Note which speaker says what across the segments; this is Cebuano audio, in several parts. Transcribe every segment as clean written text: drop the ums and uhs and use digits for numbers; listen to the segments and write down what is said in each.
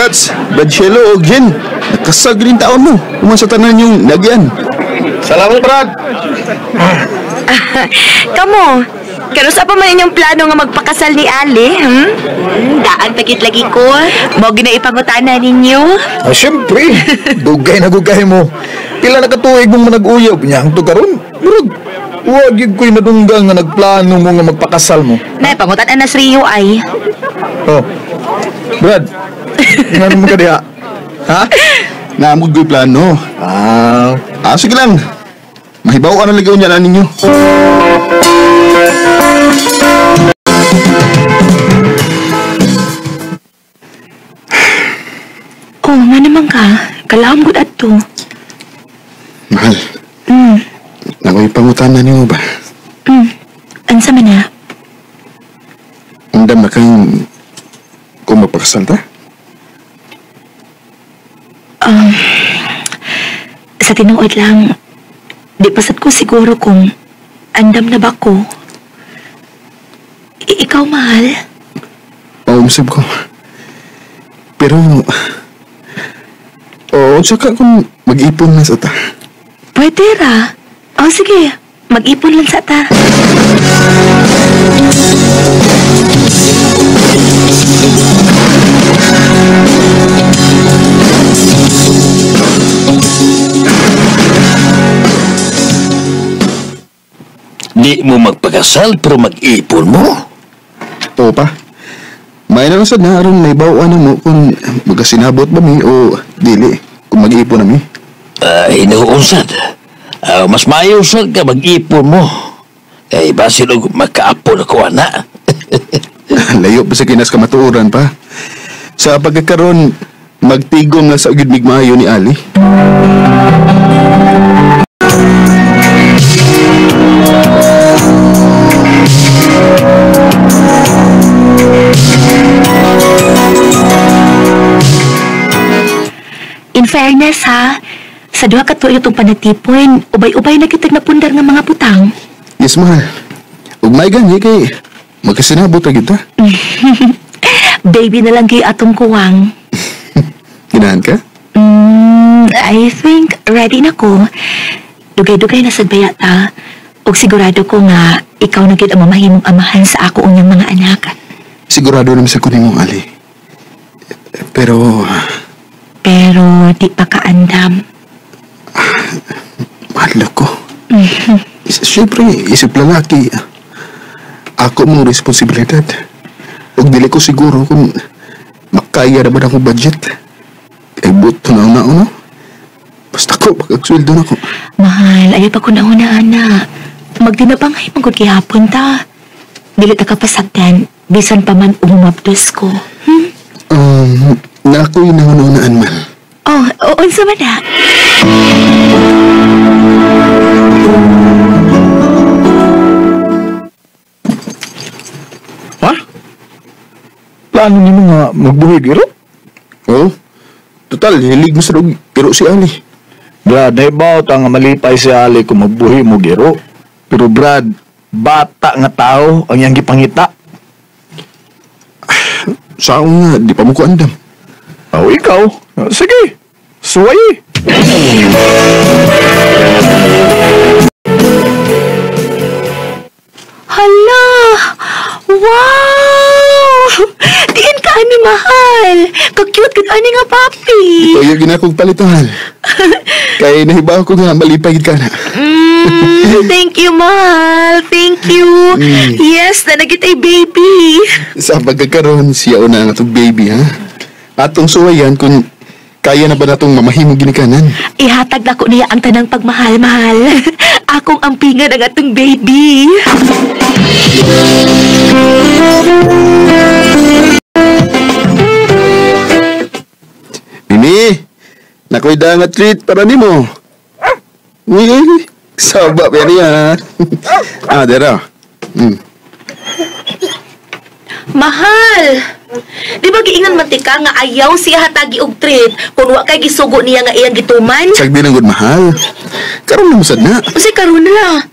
Speaker 1: Congrats, Brad Shelo og Jen. Nakasag rin taon mo. Human sa tanan yung nagyan.
Speaker 2: Salamat, Brad.
Speaker 3: Kamo, kanusa pa man inyong plano nga magpakasal ni Ali, hmm? Daan pagit lagi ko. Mao gina ipangutana ninyo.
Speaker 2: Ah, siyempre, dugay na gugay mo. Pila na katuig mong manag-uyab niya ang tugaron. Murag, wag yun ko'y nadunggang nga nagplano mo nga magpakasal mo.
Speaker 3: Nay, pangutan na sa Rio ay.
Speaker 2: Oh, Brad, nga naman ka diha? Ha?
Speaker 1: Naamog ko'y plano. Ah, sige lang. Mahibaw ka na ligaw niya na ninyo.
Speaker 3: Oh, nga naman ka. Kalaom gud adto.
Speaker 1: Mahal. Nakoy pangutana nimo ba?
Speaker 3: Unsa man na?
Speaker 1: Andam na kang kung magpakasal ta?
Speaker 3: Sa tinuod lang, di pasad ko siguro kung andam na ba ko. Ikaw, mahal?
Speaker 1: Paumsab ko. Pero, oo, saka kung mag-ipon na sa ta.
Speaker 3: Pwede ra. O sige, mag-ipon lang sa ta.
Speaker 4: Di mo magpakasal pero mag-ipon mo?
Speaker 1: Oo pa. May na lang sad na aron may bawaan na mo kung magkasinabot ba mi o dili kung mag-ipon na mi.
Speaker 4: Hinuon sad. Mas maayo sad ka mag-ipon mo. Kay basin og magkaapon ako ana.
Speaker 1: Layo pa sa kinas kamatuoran pa. Sa pagkakaroon, magtigom na sa gyud migmayo ni Ali.
Speaker 3: In fairness ha, sa duha ka tuig itong panatipon, ubay-ubay na kitag napundar nga mga butang.
Speaker 1: Yes, mahal. Ug may gani kay magkasinabot ra gyud ta.
Speaker 3: Baby na lang kay atong kuwang.
Speaker 1: Ginahan ka?
Speaker 3: I think ready na ko. Dugay-dugay na sad baya ta. Ug sigurado ko nga ikaw na gyud ang mamahimong amahan sa ako unyang mga anak.
Speaker 1: Sigurado naman sa kunin mong Ali. Pero
Speaker 3: di pa kaandam.
Speaker 1: Mahal ko. Siyempre, isip lalaki. Ako mong responsibilidad. Ug dili ko siguro kung makaya na ba na akong budget. Kay buto na una, no? Basta ko, pagkagsweldo na ko.
Speaker 3: Mahal, ayaw pa ko na una, ana. Magdinabangay manggod gihapon ta. Dili ta kapasagdan, bisan pa man umabdos ko.
Speaker 1: Na ako'y nanguna-unaan man.
Speaker 3: Oh, unsa man na?
Speaker 2: Ha? Plano ni mo nga magbuhi giro?
Speaker 1: Oo. Total, hilig mo sa giro si Ali.
Speaker 2: Brad, naibaw ta nga malipay si Ali kung magbuhi mo giro. Pero Brad, bata nga tao ang iyang gipangita.
Speaker 1: Sa ako nga, di pa mo ko andam.
Speaker 2: Oh, ikaw? Sige, suway.
Speaker 3: Hala! Wow! Diin ka ani mahal. Ka-cute gud ani nga papi.
Speaker 1: Ito yung ginakong palitahan. Kay nahibaw ko nga malipay gid ka na.
Speaker 3: Thank you, mahal. Thank you. Yes, na nagitay baby.
Speaker 1: Sa pagkakaroon siya una ang atong baby, ha? Atong suwayan kung kaya na ba natong mamahimong ginikanan?
Speaker 3: Ihatag na ko niya ang tanang pagmahal-mahal. Akong ampingan ang atong baby.
Speaker 1: Mimi, nakoy dangat treat para nimo. Uy, uy, saba pa niya. Ah, dera.
Speaker 3: Mahal! Di ba giingan man tika nga ayaw siya hatagi og treat kung wa kay gisugo niya nga iyang gituman?
Speaker 1: Sagdi nang gud mahal. Karon na mo sad na.
Speaker 3: Unsay karon na lang?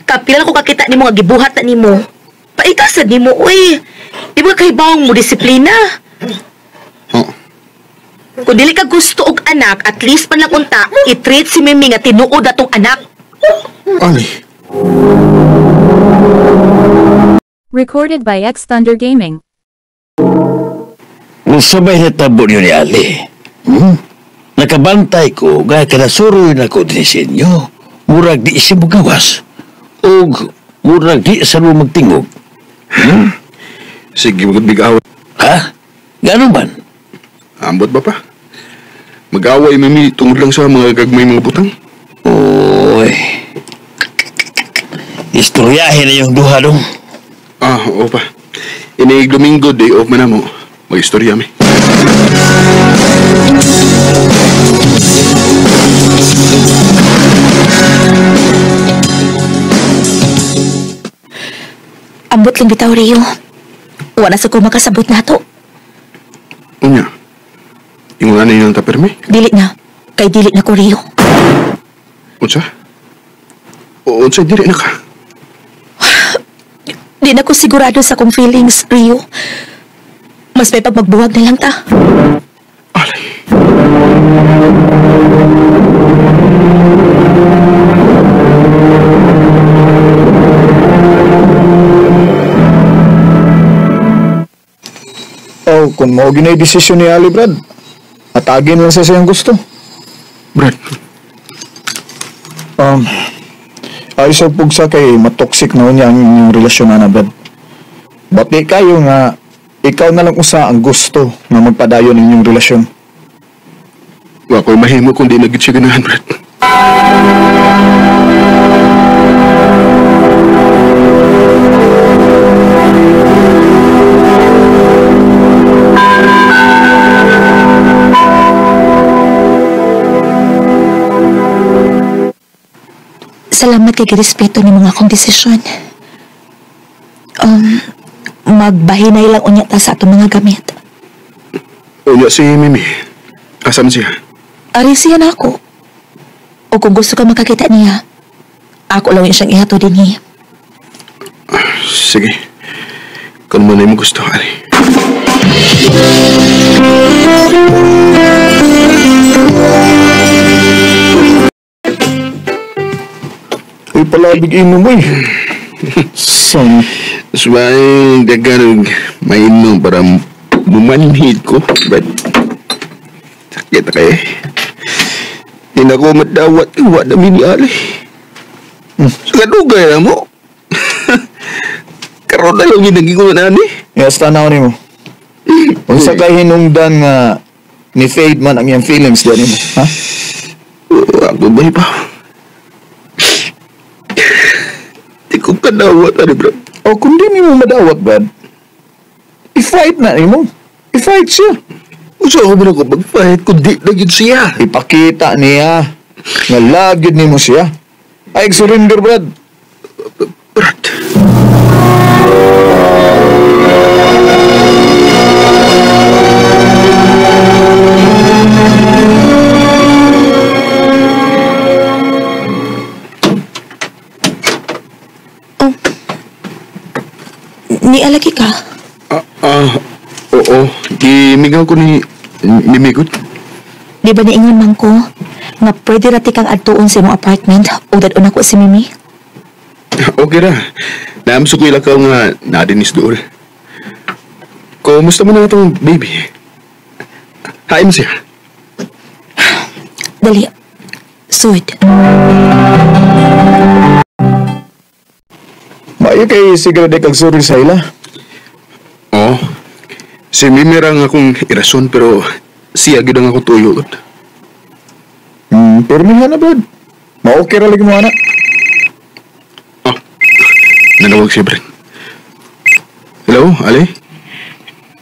Speaker 3: Kapila ko kakita nimo nga gibuhat na nimo. Paitasad nimo oy. Di ba kay bawang mo disiplina?
Speaker 1: Oh.
Speaker 3: Kung dili ka gusto og anak, at least man lang unta, i-treat si Mimi nga tinuod atong anak.
Speaker 1: Ali.
Speaker 5: Recorded by X Thunder Gaming.
Speaker 4: Usabay na tabo niyo ni Ali. Nakabantay ko, gaya kanasuroy na ko din sa inyo. Murag di siya mugawas. Og murag di sa mo magtingog.
Speaker 1: Sige, magbigaw.
Speaker 4: Ha? Gano'n man?
Speaker 1: Ambot ba pa? Mag-away mami tungod lang sa mga gagmay mga butang.
Speaker 4: Uy. Istoryahin na yung duha dong.
Speaker 1: Ah, oo pa. Inig Domingo, day off man na mo. Mag-istorya mi.
Speaker 3: Ambot lang bitaw, Rio. Wala sa ko makasabot na to.
Speaker 1: Unya. Yung ano yun ang taperme?
Speaker 3: Dili na. Kay dili na ko, Rio.
Speaker 1: Unsa? Unsa, dili na ka?
Speaker 3: Di na ko sigurado sa kong feelings, Rio. Mas may pagmagbuwag na lang ta.
Speaker 1: Alay.
Speaker 2: Oh, kung mao ginay desisyon ni Ali, Brad, atagin lang sa siyang gusto.
Speaker 1: Brad.
Speaker 2: Ay sa pugsa kay matoxic na niya ang inyong relasyon na, Brad. Bati kayo nga ikaw na lang usa ang gusto na magpadayon inyong relasyon.
Speaker 1: Wa ko'y mahimo kung di na gid siya ganahan, Brad.
Speaker 3: Salamat kay girespeto ni mga akong desisyon. Magbahinay lang unya ta sa atong mga gamit.
Speaker 1: Unya si Mimi. Asa man siya?
Speaker 3: Ari siya na ako. O kung gusto ka makakita niya, ako lang siyang ihato din niya.
Speaker 1: Sige. Kung man ay mo gusto, Ali.
Speaker 2: Uy, palabig inom mo eh. Son.
Speaker 1: Subay, dagan mainom para mumanhid ko. But, sakit na kayo. Hindi na ko madawat. Iwa na ni Ali. Sa kadugay na mo. Karoon na lang ginagiging na ni.
Speaker 2: Yes, tanaw ni mo. Unsa kay hinungdan nga ni fade man ang iyang feelings diyan nimo, ha?
Speaker 1: Ako ba pa? Di ko kadawat, ani bro.
Speaker 2: O kung di nimo madawat, Brad, i-fight na nimo. I-fight siya.
Speaker 1: Unsa ako ba ko mag-fight kung di na yun siya?
Speaker 2: Ipakita niya nga lagid nimo siya. Ay, surrender, Brad.
Speaker 1: Brad.
Speaker 3: Nialagi ka?
Speaker 1: Oo. Gimigaw ko ni Migot.
Speaker 3: Di ba niingon man ko nga pwede rati kang adtuon sa imong apartment o dad-on ako si Mimi?
Speaker 1: Okay ra. Naamso ko ilakaw nga nadinis dool. Kumusta man na itong baby? Hain mo siya.
Speaker 3: Dali. Sud.
Speaker 2: Maayo kay siguro di kag sorry sa ila.
Speaker 1: Oo. Si Mimi ra nga akong irason pero siya gid ang akong tuyo.
Speaker 2: Pero minha na, Brad. Ma-okay ra lagi mo, anak.
Speaker 1: Oh, nanawag si Brad. Hello, Ali?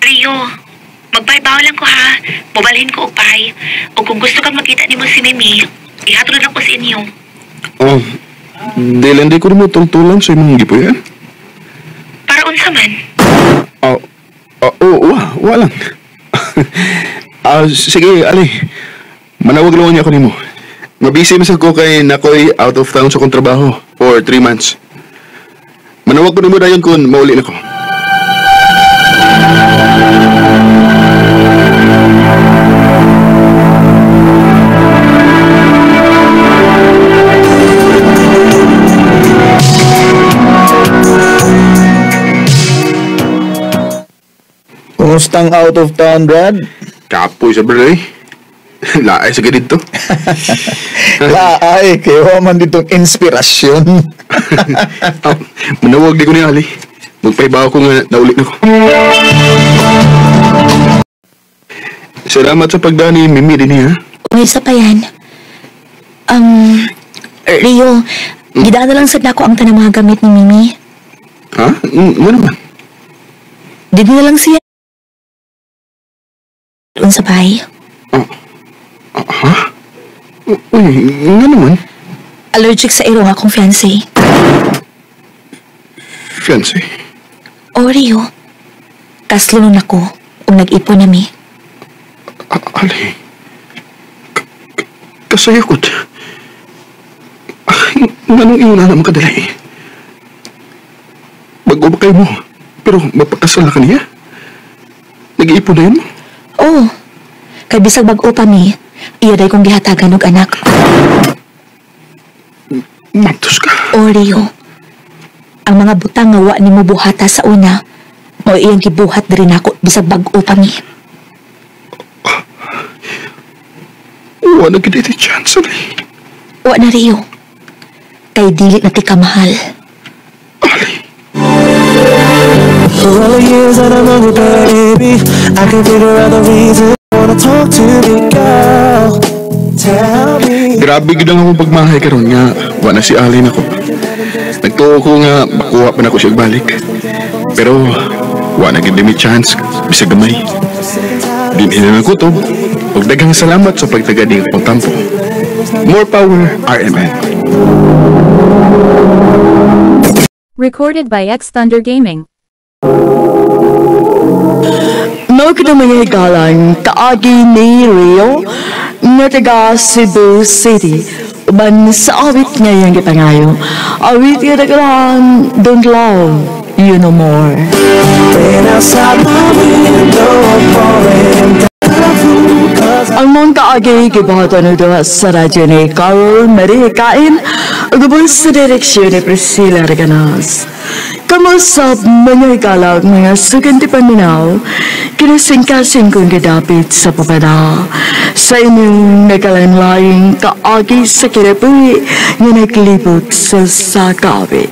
Speaker 3: Rio, magbaybaw lang ko ha. Mubalhin ko og pay. O kung gusto kang makita nimo si Mimi, ihatod lang ko sa inyo.
Speaker 1: Oh, dili hindi ko rin mo tultulan sa imong gipuyan.
Speaker 3: Para unsa man?
Speaker 1: Oh, wa lang. Sige, Ali. Manawag lang niya ako nimo. Mabisi man sa ko kay nakoy out of town sa akong trabaho for 3 months. Manawag ko nimo dayon kung mauli na ko.
Speaker 2: Kumusta ang out of town, Brad?
Speaker 1: Kapoy sa brad eh. Laay sa ganito.
Speaker 2: Laay, kaya man ditong inspirasyon.
Speaker 1: Oh, manawag di ko ni Ali. Magpaibaw ko nga nauli na ko. Salamat sa pagdani, Mimi din niya.
Speaker 3: Uy, sa pa yan. Rio, gidaan na lang sad nako ang tanang mga gamit ni Mimi.
Speaker 1: Ha? Ano naman?
Speaker 3: Dili na lang siya. Doon sa bahay.
Speaker 1: Ha? Uy, nga naman?
Speaker 3: Allergic sa irong akong fiancé.
Speaker 1: Fiancé?
Speaker 3: O, Rio. Kaslo nun ako kung nag-ipon nami.
Speaker 1: Ali. Kasayakot. Nganong ingon na naman kadali? Bago ba kayo mo? Pero mapakasal na kaniya? Nag-iipon na yun mo?
Speaker 3: Oo. Kay bisag bag-o pa mi, iya day kong gihatagan og anak.
Speaker 1: Matos ka.
Speaker 3: O, Rio. Ang mga butang nga wa nimo buhata sa una, mao iyang gibuhat diri nako bisag bag-o pa mi.
Speaker 1: Wa na gid iti chance, Ali.
Speaker 3: Wa na, Rio. Kay dili na ti ka mahal.
Speaker 1: Ali.
Speaker 6: For all the years that I'm on you, baby, I can figure out the reason you wanna talk to me, girl. Tell me.
Speaker 1: Grabe gid ang akong pagmahay karon nga wa na si Ali nako. Nagtuo ko nga makuha pa nako siya balik. Pero wa na gid mi chance bisag gamay. Dinhi na lang ko to. Ug daghang salamat sa pagtaga ning akong tampo. More power, RMN.
Speaker 5: Recorded by X Thunder Gaming.
Speaker 7: Mao kita mga higalang kaagi ni Rio nga taga Cebu City uban sa awit nga iyang gipangayo. Awit nga nagkaroon, Don't Love You No More.
Speaker 6: Been outside my window pouring down.
Speaker 7: Ang mga kaagi gibuhaton og duha sa radyo ni Carol Marie Kain ug ubos sa direksyon ni Priscilla Reganas. Kamusap mga higalang mga suganti paminaw, kinasingkasing kong gidapit sa papada. Sa inyong nagalanlaying kaagi sa kinabuhi nga naglibot sa sakawit.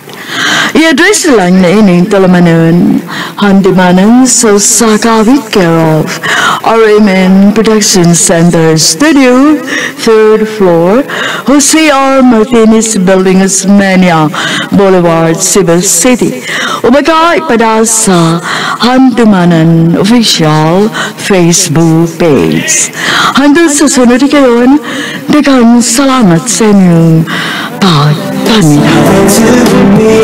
Speaker 7: I-address lang na ining talamanon, handimanan sa Sakawit care of RMN Production Center Studio, 3rd floor, Jose R. Martinez Building, Osmeña Boulevard, Cebu City. O baka ipada sa Handumanan Official Facebook page. Hanggang sa sunod kayon, daghang salamat sa inyong pagpaminaw.
Speaker 6: To me.